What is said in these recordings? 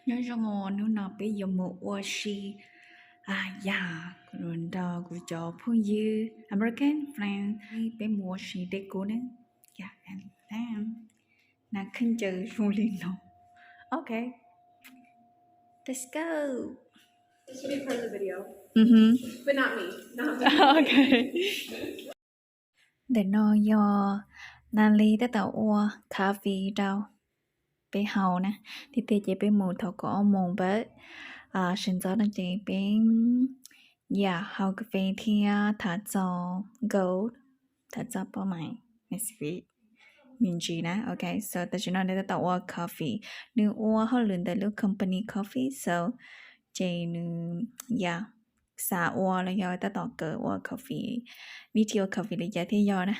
Nyob zoo, hnub no peb yuav mus ua si, yog nrog kuv cov phooj ywg American friend, peb mus ua si deb kub ne. Nas kheej ncaws zoo li no. Ok, let's go. Ntawm no yog Natalie tab tom ua coffee rau peb haus na. Tiag tiag ces peb mus thaum kaum ob moos, but sawv ntxov no ces peb, yam, haus kas fes thiab tham txog goal, tham txog pab mais, me ntsis na. Ok, so tam sim no nws tab tom ua coffee, nws ua hauj lwm ntawm lub company coffee, so ces nws, yam, xav ua los yog tab tom kawm ua coffee, vib thi ua coffee li cas thiab yog na.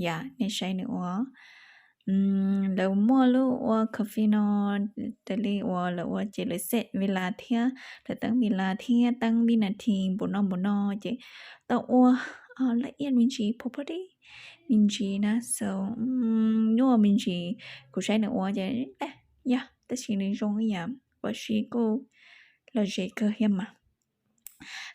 Yam, nej saib nws ua. Lawv muaj lub ua coffee no, raws li uas lawv ua ces lawv set vis las thiab, lawv teeb vis las thiab teeb vib nas this npaum no npaum no ces tau ua laj iab me ntsis, property me ntsis na. So nyuaj me ntsis, kuv saib nws ua ces, yog, tab sis nws zoo ib yam ua si kuj lom zem kawg thiab mas.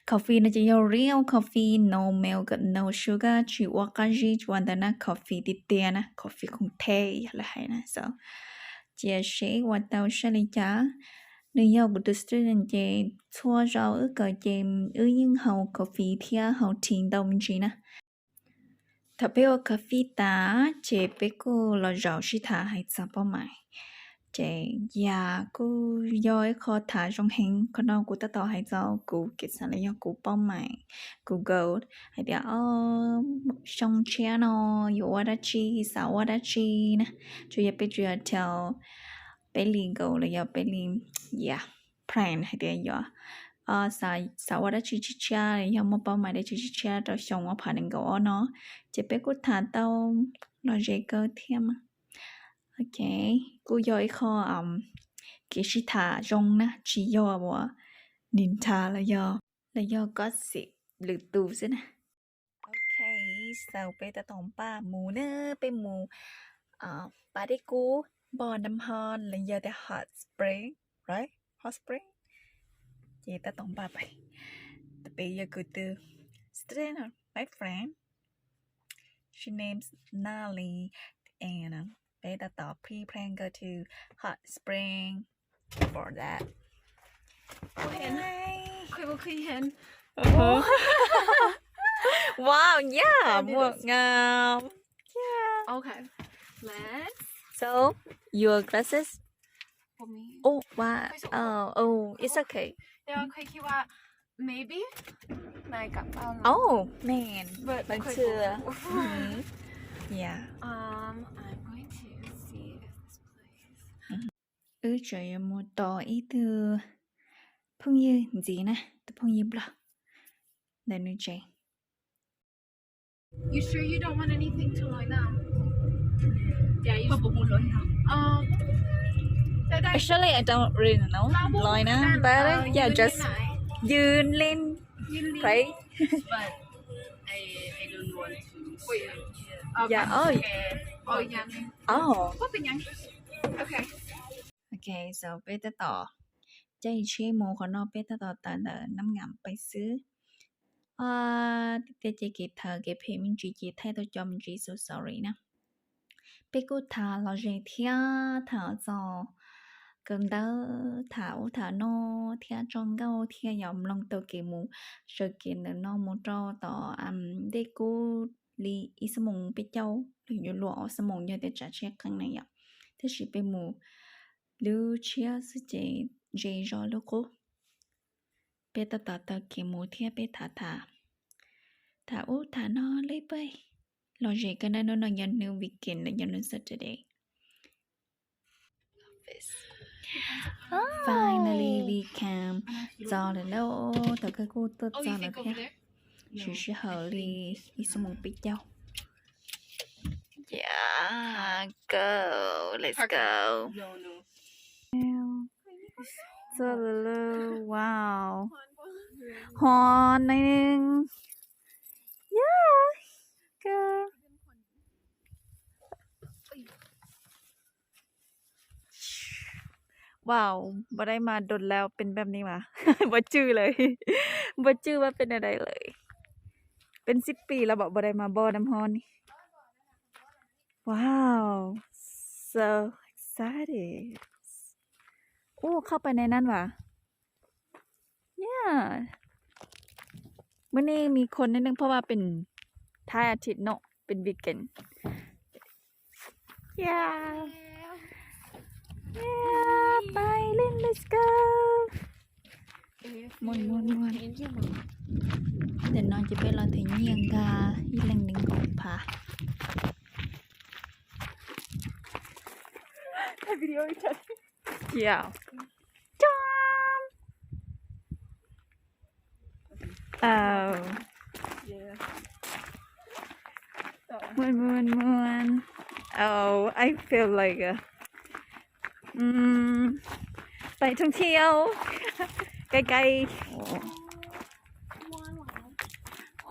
Coffee no ces yog real coffee, no milk, no sugar, tsis ua qab zib tsis ua ntawd na, coffee tiag tiag na, coffee khoom the yog lawv hais na. So cia seb ua tau saib li cas. Nws yog kuv tus student ces txhua zaus wb kawm ces wb yeej haus coffee thiab haus tea ntau me ntsis na. Thaum peb ua coffee tas ces peb kuj los zaum sib tham hais txog pab mais. Ces yam, kuj yog ib qho tham zoo heev, qhov no kuv tab tom hais txog kuv kev xav los yog kuv pab mais, kuv goal, hais tias xyoo tshiab no yuav ua dab tsi, xav ua dab tsi na. Tsuas yog peb tsuas yog tell peb li goal los yog peb li, yam, plan hais tias yuav xav ua dab tsi tshiab tshiab, yog muaj pab mais dab tsi tshiab tshiab rau xyoo ob phav nees nkaum ob no. Ces peb kuj tham tau lom zem kawg thiab mas. Ok, kuj yog ib qho kev sib tham zoo na, tsis yog uas nim nthas los yog, los yog gossip lwm tus xwb na. Ok, so peb tab tom npaj mus na, peb mus pab deb kub, npog nam ho los yog tias hot spring, right? Hot spring. Ces tab tom npaj pais, peb yog kuv tus student, my friend. She name's Natalie, and peb tab tom pre-plan go to hot spring for that. Wow, yeah, muaj ngam. Yeah. Okay, let's. So, your glasses? Oh, wow. Oh, oh, it's okay. Maybe. Oh man, มันคือ yeah. Um, I'm going to see if this place. Wb tseem yuav mus tos ib tug phooj ywg ntxiv na, tus phooj ywg Nplog ntawm nws tsev. You sure you don't want anything to line up? Yeah, you should. Um, actually, I don't really know line up, but uh, yeah, you just and I. You lean, you lean, right? But I, I don't want to. Wait. Yeah. Oh. Okay. Oh, yeah. Oh. Okay. Okay, so peb tab tom caij tsheb mus qhov no, peb tab tom tawm ntawm Nab Ngam pais xwb. Tiag tiag ces kev thawv kev phem me ntsis ces thaij tau cov me ntsis, so sorry na. Peb kuj tham lom zem thiab tham txog kawm ntawv, tham ub tham no thiab tso nkauj thiab yog mloog tau kev mus, sawv kev ntawm no mus rau tom dej kub li ib xuab moos peb caug, los yuav luag ob xuab moos yog tias tsav tsheb qeeb na yom. Tab sis peb mus lub tshiab xwb ces ze zog lub qub. Peb tab tom taug kev mus thiab peb tham tham, tham ub tham no li peb. Lom zem kawg na, hnub no yog hnub weekend los yog hnub Saturday. Finally we came. Txog lawm lauj, thaum kawg kuj tuaj txog lawm thiab. Siv sij hawm li ib xuab moos peb caug. Yeah, go, let's go. Txog lawm lauj, wow. Hov neeg. Yeah, go. Wow,บ่ได้มาโดนแล้ว เป็นแบบนี้มา บ่จื้อเลย บ่จื้อว่าเป็นอะไรเลย เป็นสิบปีแล้วบอก บ่ได้มาบ่อน้ำร้อนนี่ Wow, so excited. โอ้ เข้าไปในนั้นว่ะ Yeah. มื้อนี้มีคนนิดนึงเพราะว่าเป็นท้ายอาทิตย์เนาะ เป็น weekend. Yeah. Yeah, ไปเล่น let's go. ม่วนม่วนม่วน Tiam no ces peb los them nyiaj nkag ib leeg nees nkaum phav. Yeah. Jump. Oh. ม่วนม่วนม่วน Oh, I feel like a อืม ไปท่องเที่ยว ใกล้ๆ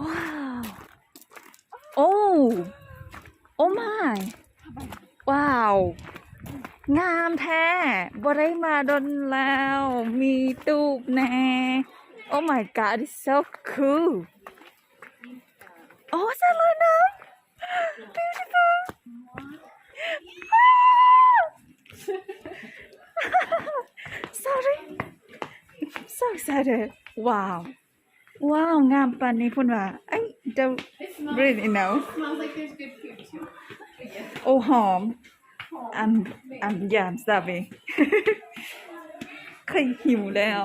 ว้าว โอ้ Oh my. Wow. งามแท้ บ่ได้มาโดนแล้ว มีตูบแน่ Oh my god, it's so cool. Oh, สระน้ำ Beautiful. Sorry. So excited. Wow. Wow, งามปานนี้พูดว่า I don't really know. Oh, หอม I'm, I'm, yeah, I'm starving. เคยหิวแล้ว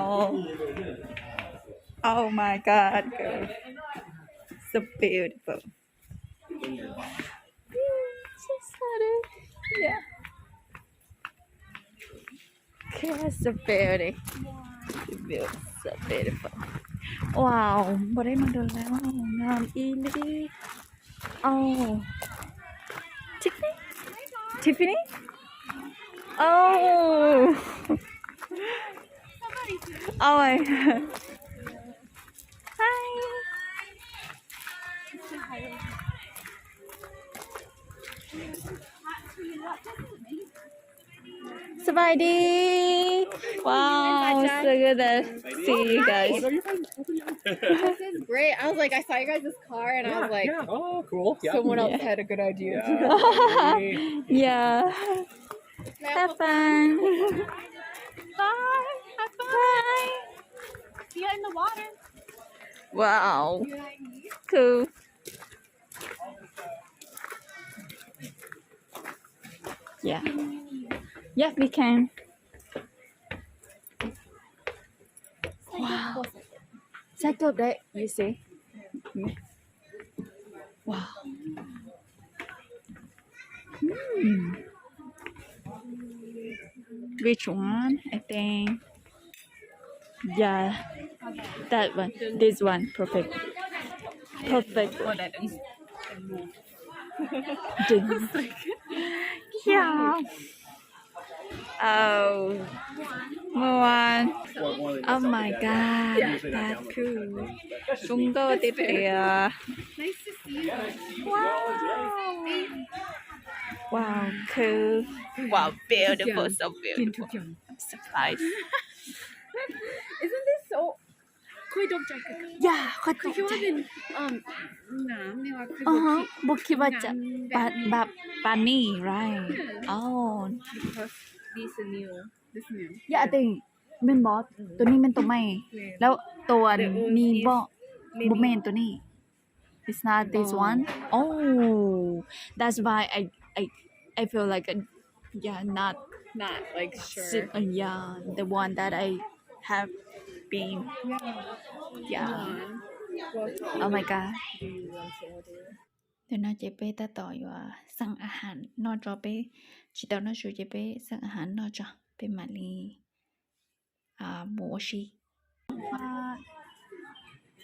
Oh my god, girl. So beautiful. So excited. Yeah. Okay, so pretty. The view is so beautiful. Wow, บ่ได้มาโดนแล้ว งามอีหลี Oh, Tiffany? Tiffany? Oh. Oh my. Hi. สบายดี Wow, so good to see you guys. This is great. I was like, I saw you guys' car and I was like, yeah. Oh, cool. Yeah. Someone else had a good idea. Yeah. Have fun. Bye. Have fun. Bye. See you in the water. Wow. Cool. Yeah. Yeah, we can. Wow. Set up that, you see? Wow. Hmm. Which one? I think. Yeah. That one. This one. Perfect. Perfect. This. Yeah. Oh, Muan. Oh my god, that's cool. Sung nkauj tiag tiag. Wow. Wow, cool. Wow, beautiful, so beautiful. Surprise. Isn't this so Yeah, ค่อยตกใจ อ๋อ บ่คิดว่าจะปา แบบ ปานนี้ right? Oh, this new, this new. Yeah, I think แม่นบ่ ตัวนี้แม่นตัวใหม่ แล้วตัวนี้บ่ บ่แม่นตัวนี้ It's not this one. Oh, that's why I I I feel like a, yeah, not not like sure. Yeah, the one that I have been. Yeah. Oh my god. เดี๋ยวนะ ces peb tab tom yuav xeem อาหาร noj tso, peb tsis tau noj su ces peb xeem อาหาร noj tso, peb mam li mus ua si.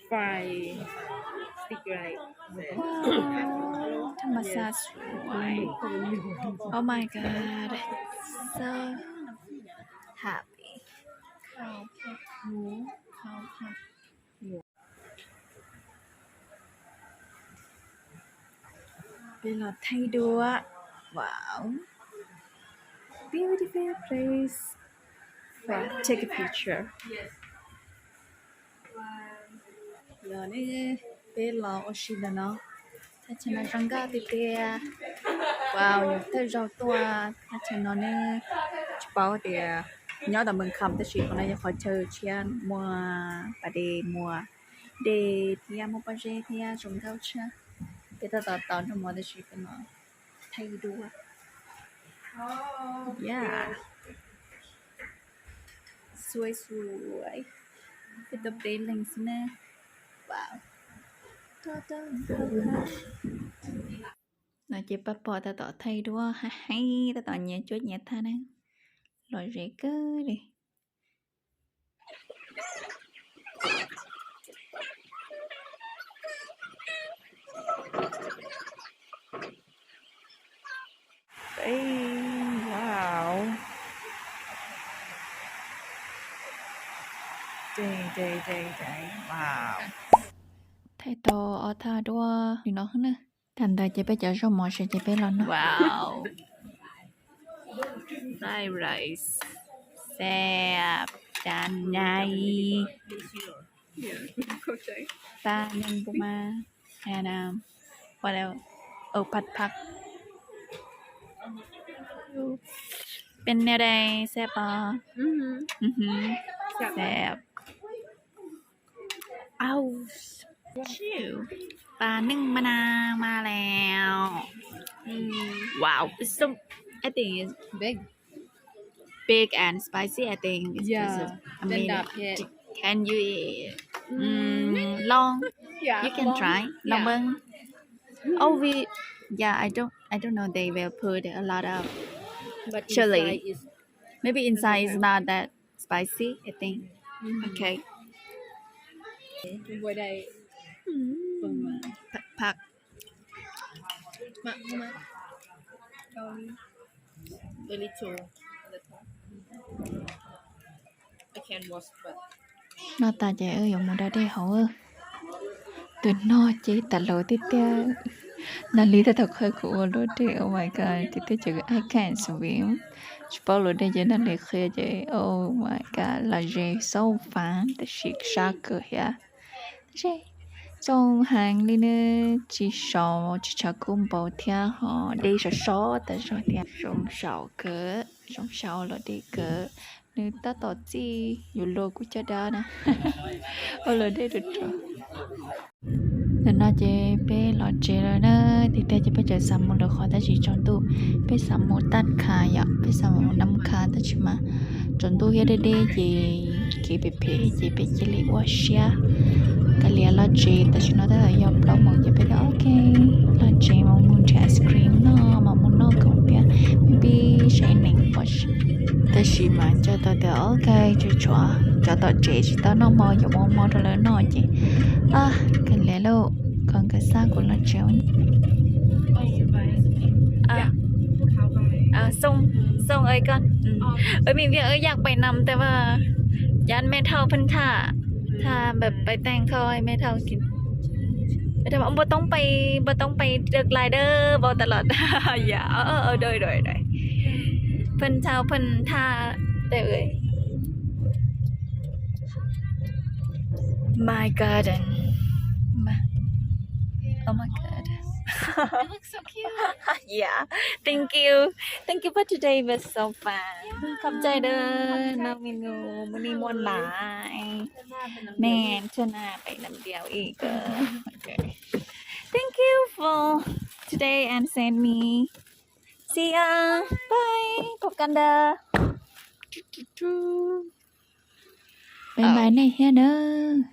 Fry sticky rice. Wow, ธรรมชาติสวย Oh my god, so happy. ข้าวผัดหมู ข้าวผัดหมู Peb los thaij duab. Wow, beautiful place. Take a picture. Los ne, peb los ua si ntawm no. Thaj chaw no zoo nkauj tiag tiag. Wow, thawj zaug tuaj thaj chaw no ne, tsis paub tias nyob tom Moos Kham tab sis qhov no yog qhov chaw tshiab, muaj pas dej, muaj dej thiab muaj pob zeb thiab zoo nkauj tshaj. Peb tab tom tos nrog mov tab sis peb los thaij duab. Yeah. Xuav xuav, peb tau peb leeg xwb na. Wow. No ces Paj Pom tab tom thaij duab, heev heev, tab tom nyias cuab nyias thaj na. Lom zem kawg li. Wow. Wow. Thaij tau ob thaj duab li no na. Tag ntawd ces peb cov zaub mov sawv ces peb los noj. Wow. Fried rice. Xab, cas nyai. Paj neeg npua mas. And, um, what else? Oh, paj phaj. Peb noj dej xab pov. Xab. Au, chill. Paj neeg mas na, mas lawm. Wow, it's so, I think it's big. Big and spicy, I think. It's just, I mean, can you eat? Mm, lov. You can try. Lov npawg. Oh, we, yeah, I don't, I don't know. They will put a lot of chili. Maybe inside is not that spicy, I think. Okay. Paj, paj. Noj tas ces wb yuav mus da dej haus. Tus no ces tas lus tiag tiag. Naj Lis tab tom qhia kuv ua luam dej, oh my god, tiag tiag ces I can't swim. Tsis paub luam dej ces Naj Lis qhia ces oh my god, lom zem so fun tab sis sab kawg thiab. Zoo heev li ne, tsis sov tsis tshav kub npau thiab ho dej sov sov tas zog thiab. Zoo saum kawg, zoo saum luam dej kawg. Nws tab tom txij yus luag kuj caj dab na. Ua luam dej rau rau. Ntawm no ces peb los tsev lawm na, tiag tiag ces peb tseem xav mus lawm qhov tab sis tsaus ntuj. Peb xav mus Taj Kha yom, peb xav mus Nam Kha tab sis mas tsaus ntuj thiab deb deb ces kev phem phem ces peb cia li ua siab kav liam los tsev. Tam sim no tab tom yog plaub moos ces peb tias ok, los tsev mas mus nrhiav ice cream noj mas mus noj khoom thiab, maybe seb neeg pom. Tab sis mas nco tau tias ok, tsuas tshuav cov tom tsev tsis tau noj hmo, yuav ua hmo rau lawv noj ces kav liam lauj, kom nkawd xa kuv los tsev. Xoo, Xoo ơi con. Ơi, mình biết ơi, dạo bảy năm, tại mà dán mẹ thâu phân thả. Thảแบบไปแต่งเขาให้แม่เฒ่ากิน. ไม่ต้องไป ไม่ต้องไปเลิกลายเด้อ บอกตลอด อย่า เออ เออ เออ โดย โดย โดย เพิ่นเฒ่า เพิ่นท่า แต่เอ้ย My garden. My, oh my god. It looks so cute. Yeah. Thank you. Thank you for today. It was so fun. ขอบใจเด้อ น้องเมนู มื้อนี้ม่วนหลาย แม่น เทื่อหน้าไปนำเดียวอีกเด้อ โอเค Thank you for today and send me. See ya. Bye. พบกันเด้อ บายบาย nej thiab nawb.